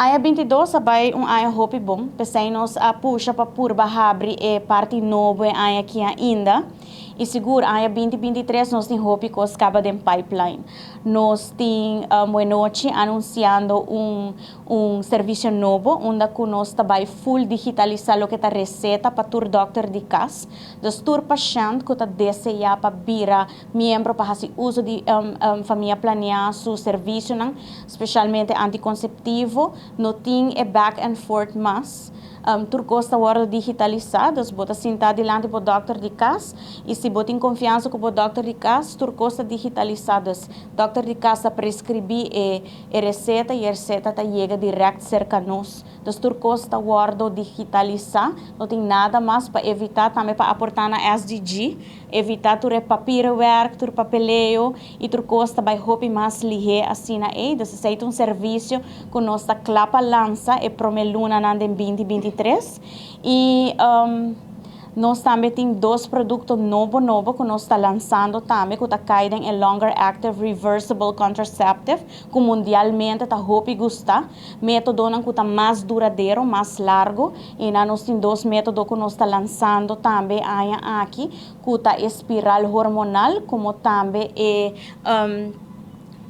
Aña 22 a bay un aña hopi bon, pesey nos a pusha pa purba habri e parti nobo e aña aki ainda. Y sigur, aña 2023 nos tin hopi cos caba den pipeline. Nos tin anochi anunciando un servicio nobo, unda cu nos ta bay full digitalisa loke ta receta pa tur dokter di cas. Dus tur pashent cu ta desea pa bira miembro pa haci uso di Famia Planea su servicio, specialmente anticonceptivo, no tin e back and forth mas. Tur cos ta wordo digitalisa, dus bo ta sinta dilanti bo dokter di cas y si bo tin confiansa cu bo dokter di cas, tur cos ta digitalisa. Dus dokter di cas ta prescribi e receta y e receta ta yega direct cerca nos. Dus tur cos ta wordo digitalisa, no tin nada mas pa evita tambe pa aporta na SDG, evita tur e papierwerk, tur papeleo y tur cos ta bay hopi mas lihe asina ey. Dus esey ta un servicio cu nos ta cla pa lansa e prome lunanan di 2023. Y nos tambe tin dos producto nobo nobo cu nos ta lansando tambe, cu ta cay den e longer active reversible contraceptive, cu mundialmente ta hopi gusta, metodo cu ta mas duradero, mas largo, y na nos tin dos metodo cu nos ta lansando tambe aña aki, cu ta espiral hormonal, como tambe e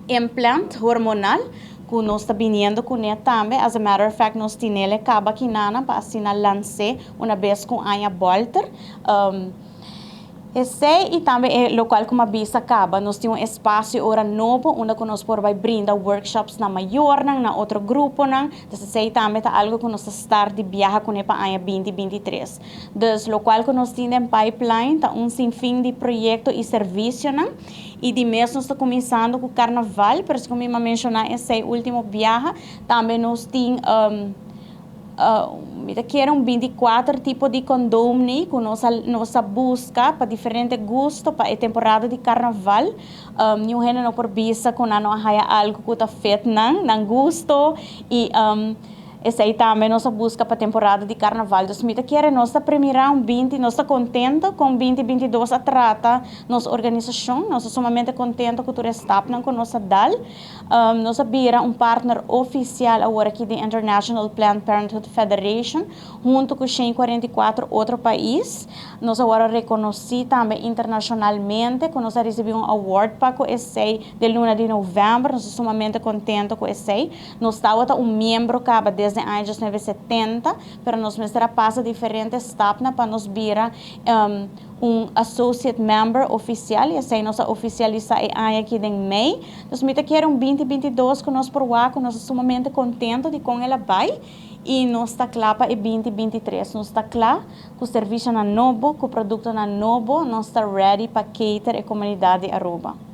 implant hormonal, cu nos ta bini cu ne tambe. As a matter of fact, nos tin e caba aki na pa asina lansa un bes cu aña bolter. Esey y tambe e loke cu mi a bisa caba, nos tin un espacio ora nobo, unda cu nos por bay brinda workshops na mayor, na otro grupo, dus esey tambe ta algo cu nos ta start di biaha cu pa aña 2023. Dus loke cu nos tin den pipeline ta un sinfin di proyecto y servicio, y di mes nos ta cuminsando cu carnaval, pero como mi a menciona esey ultimo biaha, tambe nos tin mi kier un 24 tipo di condom ni cu nos a busca pa diferente gusto pa e temporada di carnaval. Ningun hende no por bisa cu no haya algo cu ta fit nan gusto y esey tambe nos a busca pa temporada di carnaval. Dus mi kier nos ta premira un 20, nos ta contento cu 2022 a trata nos organisacion, nos ta sumamente contento cu e stapnan cu nos a dal. Nos a bira un partner oficial awor aki di International Planned Parenthood Federation, hunto cu 144 otro pais. Nos awor a reconoci tambe internacionalmente, cu nos a ricibi un award pa esey den luna di november. Nos ta sumamente contento cu esey. Nos tabata un miembro caba desde aña 1970, pero nos mester a pasa diferente stap pa nos bira un associate member oficial y asina nos a oficialisa e aña aki den mei. Dus mi kier un 2022 cu nos por cu nos ta sumamente contento di con el a bay y nos ta cla pa e 2023. Nos ta cla cu servicio nobo, cu producto nobo, nos ta ready pa cater e comunidad di Aruba.